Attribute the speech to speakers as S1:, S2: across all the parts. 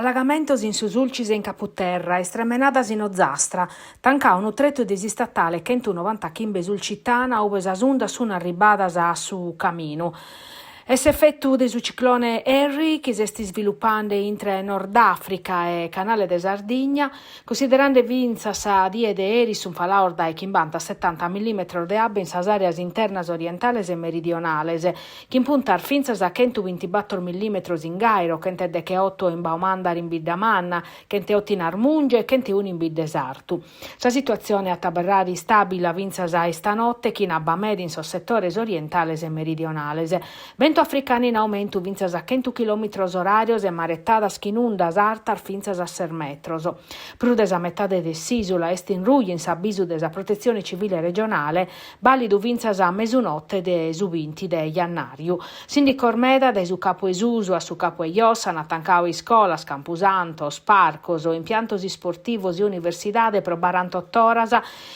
S1: Allagamentos in su Sulcis e in Caputerra, istremenadas in Ozastra, tancadu unu tretu de s'istatale chentunovantaghimbe Sulcitana ue sas undas sunt arribadas a su caminu. Est s'efetu de su ciclone Harry chi s'est isvilupende intre Nord Àfrica e Canale de Sardigna, cunsiderende fintzas sa die de eris sunt falados dae chimbanta a setanta millìmetros de abba in sas àreas internas orientales e meridionales, chin puntas fintzas a chentubintibator millìmetros in Gairo, chentedegheoto in Baumandara in Biddamanna, chenteoto in Armungia e chenteunu in Biddesartu. Sa situatzione at a abarrare istàbila fintzas a istanote chin abba meda in sos setores orientales e meridionales. Bentu africanu in aumentu fintzas a chentu chilòmitros oràrios e maretadas chin undas artas fintzas a ses metros. Prus de sa metade de s'ìsula est in ruju in s'abisu de sa Protetzione Civile regionale, bàlidu fintzas a mesunote de su binti de jannàriu. Sìndicos meda, dae su capu 'e susu a su capu 'e jossa, ant tancadu iscolas, campusantos, parcos, impiantos isportivos e universidade pro barantot'oras,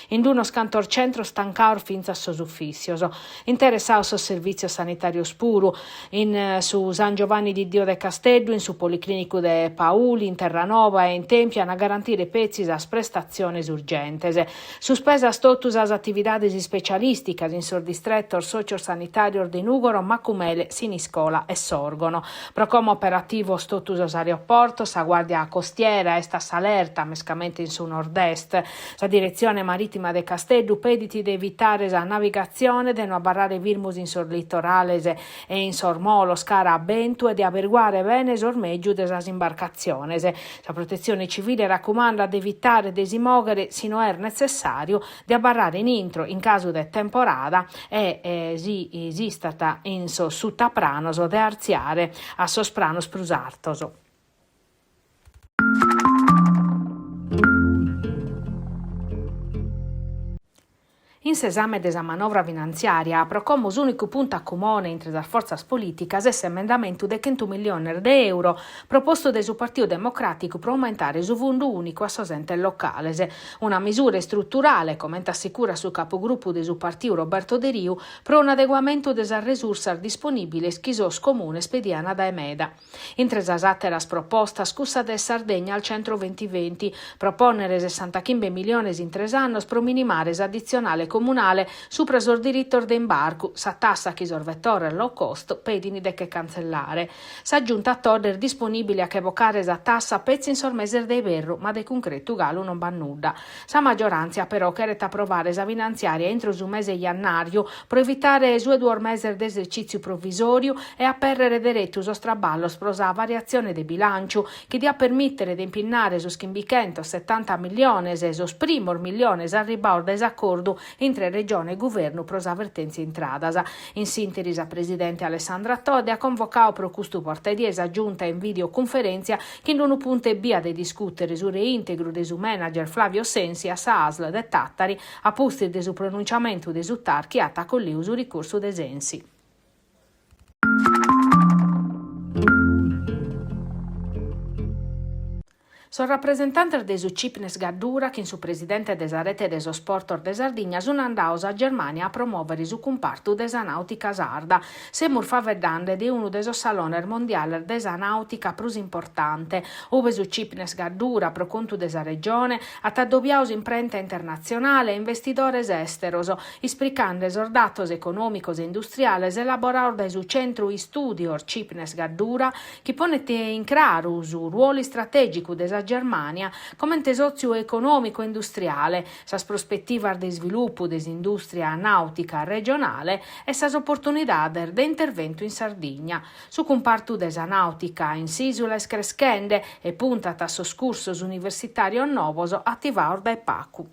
S1: in unos cantos centros tancados fintzas sos ufìssios. Interessados sos servìtzios sanitàrios puru, in su San Giovanni di Dio de Casteddu, in su Policlìnicu de Pauli, in Terranova e in Tèmpiu ant a garantire petzi sas prestatziones urgentes. Suspesas totu sas atividades ispecialìsticas in sos distretos sociosanitàrios de Nùgoro, Macumele, Siniscola e Sòrgono. Pro como operativos totu sos aeroportos, sa Guàrdia Costiera est a s'alerta, mescamente in su nord-est. Sa Diretzione Marìtima de Casteddu pedit de evitare sa navigatzione, de no abarrare firmos in sos litorales e in sos molos cara a bentu e de aberguare bene sos mègios de sas imbarcatziones. Sa Protetzione Civile racumandat de evitare de si mòghere si no est netzessàriu, de abarrare in intro in casu de temporada e, si s'istat in sos sutapranos, de artziare a sos pranos prus artos. In s'esame de sa manovra finantziària, pro como s'ùnicu puntu a cumone intre sas fortzas polìticas est s'emendamentu de chentu milliones de euro propostu dae su Partiu Democràticu pro aumentare su fundu ùnicu a sos entes locales. Una misura istruturale, comente assicurat su capogrupu de su partiu Roberto Deriu, pro un'adeguamentu de sas resursas disponìbiles chi sos comunes pediant dae meda. Intre sas àteras propostas cussa de Sardegna al centro ventiventi, pro pònnere sessantachimbe miliones in tres annos pro minimare s'additzionale comunale supra sos diritos de imbarcu, sa tassa chi sos vetores low cost pedint de che cantzellare. Sa Giunta Todde est disponìbile a che bocare sa tassa petzi in sos meses de iberru, ma de cuncretu galu non b'at nudda. Sa maggioràntzia però cheret aprovare sa finantziària intro su mese jannàriu pro evitare su 'e duos meses de esercìtziu provisòriu e apèrrere deretu sos traballos pro sa variatzione de bilànciu chi diat permìtere de impinnare sos chimbichentosetanta milliones, sos primos milliones arribados dae s'acordu intre Regione e Guvernu pro sa vertèntzia intradas. In s'ìnteri sa presidente Alessandra Todde at convocadu pro custu bortaedie sa Giunta in videocunferèntzia chin unu puntu ebbia de discùtere su reìntegru de su manager Flavio Sensi a sa ASL de Tàtari a pustis de su pronunciamentu de su TAR chi at acolliu su ricursu de Sensi. Sos rapresentantes de su Cipnes Gaddura chin su presidente de sa rete de sos portos de Sardigna sun andados a Germània a promòvere su cumpartu de sa nàutica sarda. Semus faeddende de unu de sos salones mondiales de sa nàutica prus importante, ube su Cipnes Gaddura, pro contu de sa Regione, at addobiadu s'imprenta internatzionale e investidores èsteros, ispricande sos datos econòmicos e industriales elaborados dae su Centru Istùdios Cipnes Gaddura, chi ponet in craru su ruolu istratègicu de sa Germània comente sòtziu econòmicu e industriale, sas prospetivas de isvilupu de s'indùstria nàutica regionale e sas oportunidades de interventu in Sardigna. Su cumpartu de sa nàutica in s'ìsula est creschende e puntat a sos cursos universitàrios novos ativados dae pagu.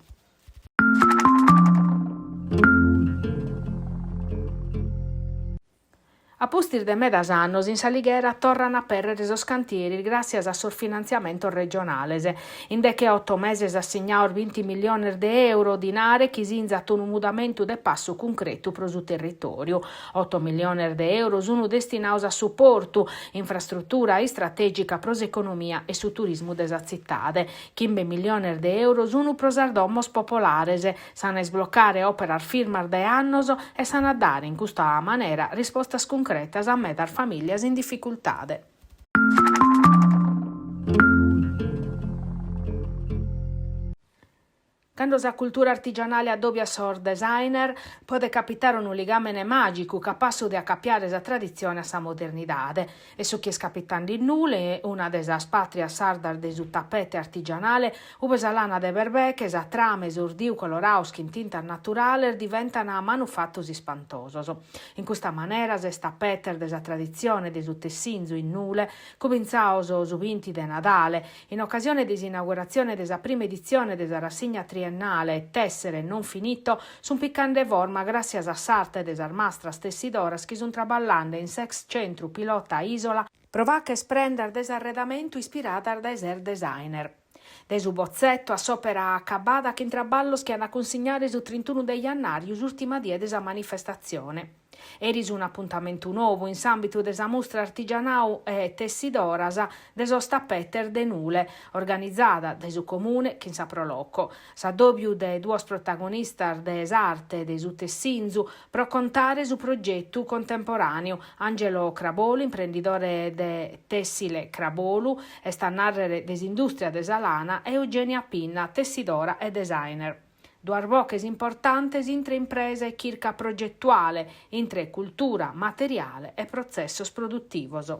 S1: A pustis de medas annos in S'Alighera torran a apèrrere sos cantieris gràtzias a sos finantziamentos regionales. In decheoto meses assignados binti milliones de euro, dinare chi sinzat unu mudamentu de passu cuncretu pro su territòriu. Oto milliones de euro sunt destinados a su portu, infrastrutura istratègica pro s'economia e su turismu de sa tzitade. Chimbe milliones de euro sunt pro sas domos popolares, S'an a isblocare òperas firmas dae annos e s'an a dare in custa manera rispostas cuncretas a medas famìlias in dificultade. Cando sa cultura artigianale addòbiat sos designer, podet capitare unu ligàmene màgicu capassu de acapiare sa traditzione a sa modernidade. Est su chi est capitende in Nule, una de sas pàtrias sardas de su tapete artigianale, ube sa lana de berbeche, sa trama e s'ordiu colorados chin tintas naturales diventan manufatos ispantosos. In custa manera ses tapetes de sa traditzione de su tessinzu in Nule, cumintzados su binti de Nadale, In ocasione de s'inauguratzione de sa prima editzione de sa rassigna triennale Tessere non finito, sunt picande forma gràssias a s'arte de sas mastras tessidoras chi sunt traballande in s'ex centru pilota Isola pro fàcher prendas de s'arredamentu ispiradas dae ses designer. Dae su botzeto a s'òpera acabada chin traballos chi an a cunsignare su trintunu de jannàriu s'ùrtima die de sa manifestatzione. Eris un'apuntamentu nou in s'àmbitu de sa mustra Artigianau e Tessidoras de sos tapetes de Nule, organizada dae su Comune chin sa Pro Loco. S'addòbiu de duos protagonistas de s'arte de su tessinzu pro contare su progetu contemporàneu, Angelo Crabolu, imprendidore de Tessile Crabolu, est a nàrrere de s'indùstria de sa lana, e Eugenia Pinna, tessidora e designer. Duas boches importantes intre impresa e chirca progetuale, intre cultura materiale e protzessos produtivos.